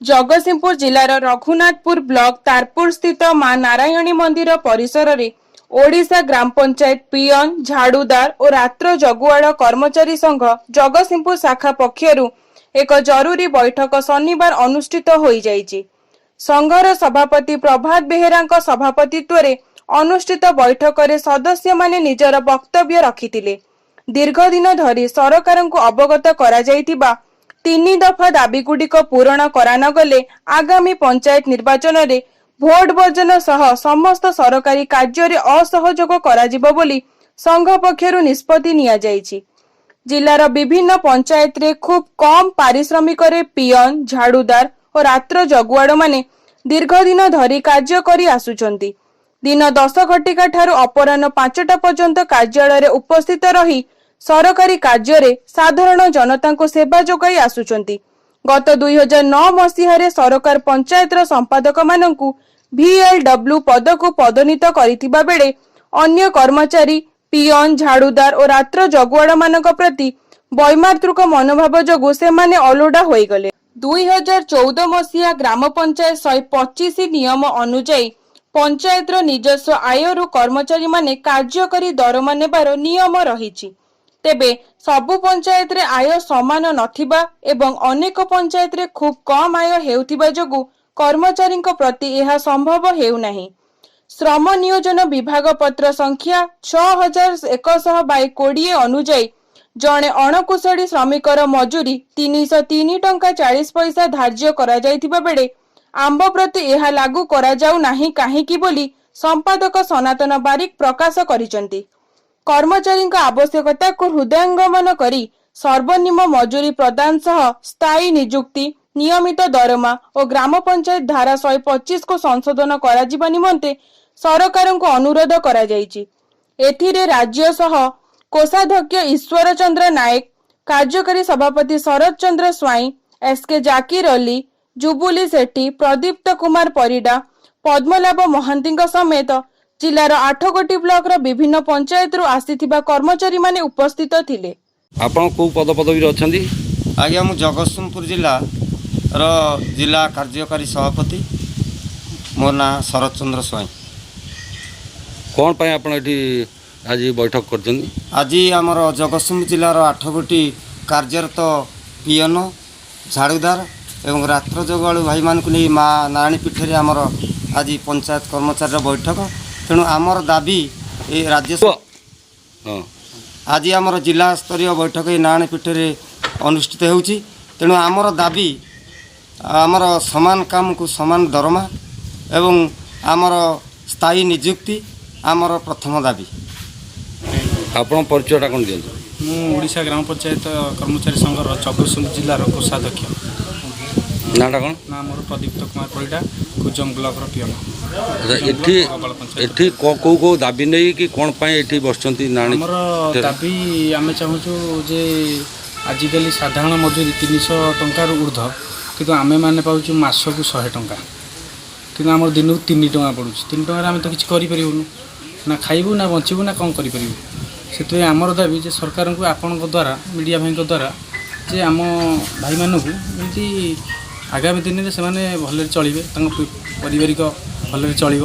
ଜଗତସିଂହପୁର ଜିଲ୍ଲାର ରଘୁନାଥପୁର ବ୍ଲକ ତାରପୁର ସ୍ଥିତ ମା ନାରାୟଣୀ ମନ୍ଦିର ପରିସରରେ ଓଡ଼ିଶା ଗ୍ରାମ ପଞ୍ଚାୟତ ପିଅନ, ଝାଡୁଦାର ଓ ରାତ୍ର ଜଗୁଆଳ କର୍ମଚାରୀ ସଂଘ ଜଗତସିଂହପୁର ଶାଖା ପକ୍ଷରୁ ଏକ ଜରୁରୀ ବୈଠକ ଶନିବାର ଅନୁଷ୍ଠିତ ହୋଇଯାଇଛି। ସଂଘର ସଭାପତି ପ୍ରଭାତ ବେହେରାଙ୍କ ସଭାପତିତ୍ୱରେ ଅନୁଷ୍ଠିତ ବୈଠକରେ ସଦସ୍ୟମାନେ ନିଜର ବକ୍ତବ୍ୟ ରଖିଥିଲେ। ଦୀର୍ଘଦିନ ଧରି ସରକାରଙ୍କୁ ଅବଗତ କରାଯାଇଥିବା ତିନି ଦଫା ଦାବିଗୁଡ଼ିକ ପୂରଣ କରାନଗଲେ ଆଗାମୀ ପଞ୍ଚାୟତ ନିର୍ବାଚନରେ ଭୋଟ ବର୍ଜନ ସହ ସମସ୍ତ ସରକାରୀ କାର୍ଯ୍ୟରେ ଅସହଯୋଗ କରାଯିବ ବୋଲି ସଂଘ ପକ୍ଷରୁ ନିଷ୍ପତ୍ତି ନିଆଯାଇଛି। ଜିଲ୍ଲାର ବିଭିନ୍ନ ପଞ୍ଚାୟତରେ ଖୁବ୍ କମ୍ ପାରିଶ୍ରମିକରେ ପିଅନ, ଝାଡୁଦାର ଓ ରାତ୍ର ଜଗୁଆଳମାନେ ଦୀର୍ଘଦିନ ଧରି କାର୍ଯ୍ୟ କରି ଆସୁଛନ୍ତି। ଦିନ 10 ଘଟିକା ଠାରୁ ଅପରାହ୍ନ 5ଟା ପର୍ଯ୍ୟନ୍ତ କାର୍ଯ୍ୟାଳୟରେ ଉପସ୍ଥିତ ରହି ସରକାରୀ କାର୍ଯ୍ୟରେ ସାଧାରଣ ଜନତାଙ୍କୁ ସେବା ଯୋଗାଇ ଆସୁଛନ୍ତି। ଗତ 2009 ମସିହାରେ ସରକାର ପଞ୍ଚାୟତର ସମ୍ପାଦକମାନଙ୍କୁ ଭିଏଲଡବ୍ଲ୍ୟୁ ପଦକୁ ପଦୋନ୍ନତ କରିଥିବା ବେଳେ ଅନ୍ୟ କର୍ମଚାରୀ, ପିଅନ, ଝାଡୁଦାର ଓ ରାତ୍ର ଜଗୁଆଳମାନଙ୍କ ପ୍ରତି ବୈମାତୃକ ମନୋଭାବ ଯୋଗୁଁ ସେମାନେ ଅଲୋଡ଼ା ହୋଇଗଲେ। 2014 ମସିହା ଗ୍ରାମ ପଞ୍ଚାୟତ 125 ନିୟମ ଅନୁଯାୟୀ ପଞ୍ଚାୟତର ନିଜସ୍ୱ ଆୟରୁ କର୍ମଚାରୀମାନେ କାର୍ଯ୍ୟ କରି ଦରମା ନେବାର ନିୟମ ରହିଛି। ତେବେ ସବୁ ପଞ୍ଚାୟତରେ ଆୟ ସମାନ ନଥିବା ଏବଂ ଅନେକ ପଞ୍ଚାୟତରେ ଖୁବ୍ କମ୍ ଆୟ ହେଉଥିବା ଯୋଗୁଁ କର୍ମଚାରୀଙ୍କ ପ୍ରତି ଏହା ସମ୍ଭବ ହେଉନାହିଁ। ଶ୍ରମ ନିୟୋଜନ ବିଭାଗ ପତ୍ର ସଂଖ୍ୟା 6100/20 ଅନୁଯାୟୀ ଜଣେ ଅଣକୁଶଳୀ ଶ୍ରମିକର ମଜୁରୀ 303 ଟଙ୍କା 40 ପଇସା ଧାର୍ଯ୍ୟ କରାଯାଇଥିବା ବେଳେ ଆମ୍ଭ ପ୍ରତି ଏହା ଲାଗୁ କରାଯାଉ ନାହିଁ କାହିଁକି ବୋଲି ସମ୍ପାଦକ ସନାତନ ବାରିକ ପ୍ରକାଶ କରିଛନ୍ତି। କର୍ମଚାରୀଙ୍କ ଆବଶ୍ୟକତାକୁ ହୃଦୟଙ୍ଗମ କରି ସର୍ବନିମ୍ନ ମଜୁରୀ ପ୍ରଦାନ ସହ ସ୍ଥାୟୀ ନିଯୁକ୍ତି, ନିୟମିତ ଦରମା ଓ ଗ୍ରାମ ପଞ୍ଚାୟତ ଧାରା 125କୁ ସଂଶୋଧନ କରାଯିବା ନିମନ୍ତେ ସରକାରଙ୍କୁ ଅନୁରୋଧ କରାଯାଇଛି। ଏଥିରେ ରାଜ୍ୟ ସହ କୋଷାଧ୍ୟକ୍ଷ ଈଶ୍ୱର ଚନ୍ଦ୍ର ନାୟକ, କାର୍ଯ୍ୟକାରୀ ସଭାପତି ଶରତ ଚନ୍ଦ୍ର ସ୍ୱାଇଁ, ଏସ୍ କେ ଜାକିର ଅଲି, ଜୁବୁଲି ସେଠୀ, ପ୍ରଦୀପ୍ତ କୁମାର ପରିଡା, ପଦ୍ମନାଭ ମହାନ୍ତିଙ୍କ ସମେତ ଜିଲ୍ଲାର ଆଠଗୋଟି ବ୍ଲକର ବିଭିନ୍ନ ପଞ୍ଚାୟତରୁ ଆସିଥିବା କର୍ମଚାରୀମାନେ ଉପସ୍ଥିତ ଥିଲେ। ଆପଣ କେଉଁ ପଦପଦବୀରେ ଅଛନ୍ତି? ଆଜ୍ଞା, ମୁଁ ଜଗତସିଂହପୁର ଜିଲ୍ଲାର ଜିଲ୍ଲା କାର୍ଯ୍ୟକାରୀ ସଭାପତି। ମୋ ନାଁ ଶରତ ଚନ୍ଦ୍ର ସ୍ୱାଇଁ। କ'ଣ ପାଇଁ ଆପଣ ଏଠି ଆଜି ବୈଠକ କରିଛନ୍ତି? ଆଜି ଆମର ଜଗତସିଂହପୁର ଜିଲ୍ଲାର ଆଠଗୋଟି କାର୍ଯ୍ୟରତ ପିଅନ, ଝାଡ଼ୁଦାର ଏବଂ ରାତ୍ର ଜଗୁଆଳୁ ଭାଇମାନଙ୍କୁ ନେଇ ମା ନାରାୟଣୀ ପୀଠରେ ଆମର ଆଜି ପଞ୍ଚାୟତ କର୍ମଚାରୀର ବୈଠକ। ତେଣୁ ଆମର ଦାବି ଏ ରାଜ୍ୟ ଆଜି ଆମର ଜିଲ୍ଲା ସ୍ତରୀୟ ବୈଠକ ଏହି ନାରାୟଣୀ ପୀଠରେ ଅନୁଷ୍ଠିତ ହେଉଛି। ତେଣୁ ଆମର ଦାବି, ଆମର ସମାନ କାମକୁ ସମାନ ଦରମା ଏବଂ ଆମର ସ୍ଥାୟୀ ନିଯୁକ୍ତି ଆମର ପ୍ରଥମ ଦାବି। ଆପଣ ପରିଚୟଟା କ'ଣ ଦିଅନ୍ତୁ? ମୁଁ ଓଡ଼ିଶା ଗ୍ରାମ ପଞ୍ଚାୟତ କର୍ମଚାରୀ ସଂଘର ଜଗତସିଂହପୁର ଜିଲ୍ଲାର କୋଷାଧ୍ୟକ୍ଷ। ନାଁଟା କ'ଣ? ନା ମୋର ପ୍ରଦୀପ୍ତ କୁମାର ପରିଡ଼ା, କୁଜଙ୍ଗ ବ୍ଲକର ପିଅନ। ଆଚ୍ଛା, ଏଠି ଗୋପାଳ ପଞ୍ଚାୟତ। ଏଠି କୋଉ କୋଉ ଦାବି ନେଇକି କ'ଣ ପାଇଁ ଏଠି ବସିଛନ୍ତି ନାଣୀ? ଆମର ଦାବି, ଆମେ ଚାହୁଁଛୁ ଯେ ଆଜିକାଲି ସାଧାରଣ ମଜୁରୀ 300 ଟଙ୍କାରୁ ଉର୍ଦ୍ଧ୍ୱ, କିନ୍ତୁ ଆମେମାନେ ପାଉଛୁ ମାସକୁ 100 ଟଙ୍କା। କିନ୍ତୁ ଆମର ଦିନକୁ 3 ଟଙ୍କା ପଡ଼ୁଛି। 3 ଟଙ୍କାରେ ଆମେ ତ କିଛି କରିପାରିବୁନୁ ନା, ଖାଇବୁ ନା, ବଞ୍ଚିବୁ ନା, କ'ଣ କରିପାରିବୁ? ସେଥିପାଇଁ ଆମର ଦାବି ଯେ ସରକାରଙ୍କୁ ଆପଣଙ୍କ ଦ୍ୱାରା, ମିଡ଼ିଆ ଭାଇଙ୍କ ଦ୍ୱାରା, ଯେ ଆମ ଭାଇମାନଙ୍କୁ ଏମିତି ଆଗାମୀ ଦିନରେ ସେମାନେ ଭଲରେ ଚଳିବେ, ତାଙ୍କ ପାରିବାରିକ ଭଲରେ ଚଳିବ,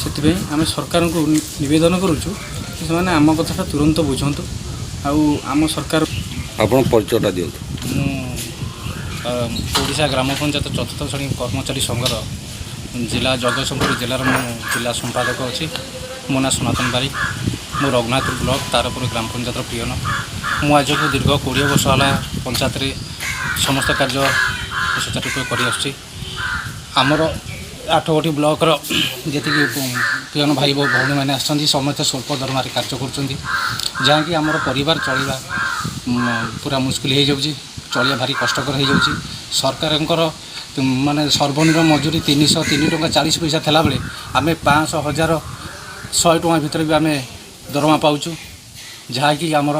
ସେଥିପାଇଁ ଆମେ ସରକାରଙ୍କୁ ନିବେଦନ କରୁଛୁ ଯେ ସେମାନେ ଆମ କଥାଟା ତୁରନ୍ତ ବୁଝନ୍ତୁ ଆଉ ଆମ ସରକାର ଆପଣ ପରିଚୟଟା ଦିଅନ୍ତୁ। ମୁଁ ଓଡ଼ିଶା ଗ୍ରାମ ପଞ୍ଚାୟତ ଚତୁର୍ଥ ଶ୍ରେଣୀ କର୍ମଚାରୀ ସଂଘର ଜିଲ୍ଲା ଜଗତସିଂହପୁର ଜିଲ୍ଲାର ମୁଁ ଜିଲ୍ଲା ସମ୍ପାଦକ ଅଛି। ମୋ ନାଁ ସନାତନ ବାରିକ। ମୁଁ ରଘୁନାଥପୁର ବ୍ଲକ ତାରପୁର ଗ୍ରାମ ପଞ୍ଚାୟତର ପିଅନ। ମୁଁ ଆଜକୁ ଦୀର୍ଘ 20 ବର୍ଷ ହେଲା ପଞ୍ଚାୟତରେ ସମସ୍ତ କାର୍ଯ୍ୟ ସୁଚାରୁ ରୂପେ କରିଆସୁଛି। ଆମର ଆଠ ଗୋଟି ବ୍ଲକର ଯେତିକି ପିଅନ ଭାଇ ଓ ଭଉଣୀମାନେ ଆସିଛନ୍ତି, ସମସ୍ତେ ସ୍ୱଳ୍ପ ଦରମାରେ କାର୍ଯ୍ୟ କରୁଛନ୍ତି, ଯାହାକି ଆମର ପରିବାର ଚଳିବା ପୁରା ମୁସ୍କିଲ ହେଇଯାଉଛି। ଚଳିବା ଭାରି କଷ୍ଟକର ହେଇଯାଉଛି। ସରକାରଙ୍କର ମାନେ ସର୍ବନିମ୍ନ ମଜୁରୀ 303 ଟଙ୍କା 40 ପଇସା ଥିଲାବେଳେ ଆମେ 500, 1000, 100 ଟଙ୍କା ଭିତରେ ବି ଆମେ ଦରମା ପାଉଛୁ, ଯାହାକି ଆମର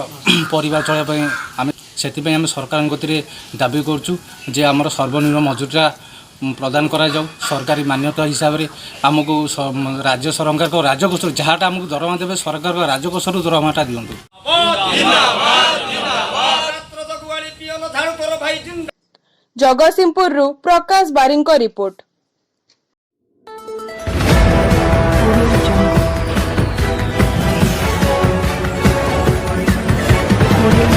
ପରିବାର ଚଳିବା ପାଇଁ ଆମେ ସେଥିପାଇଁ ଆମେ ସରକାରଙ୍କ କତିରେ ଦାବି କରୁଛୁ ଯେ ଆମର ସର୍ବନିମ୍ନ ମଜୁରୀଟା ପ୍ରଦାନ କରାଯାଉ। ସରକାରୀ ମାନ୍ୟତା ହିସାବରେ ଆମକୁ ରାଜ୍ୟ ସରକାରଙ୍କ ରାଜକୋଷରୁ ଯାହାଟା ଆମକୁ ଦରମା ଦେବେ, ସରକାରଙ୍କ ରାଜକୋଷରୁ ଦରମାଟା ଦିଅନ୍ତୁ। ରାତ୍ର ଜଗୁଆଳି ପିଅନ ଝାଡ଼ୁକର ଭାଇ ଜିନ୍ଦା ଜଗତସିଂହପୁରରୁ ପ୍ରକାଶ ବାରିଙ୍କ ରିପୋର୍ଟ। Audio Jungle. Audio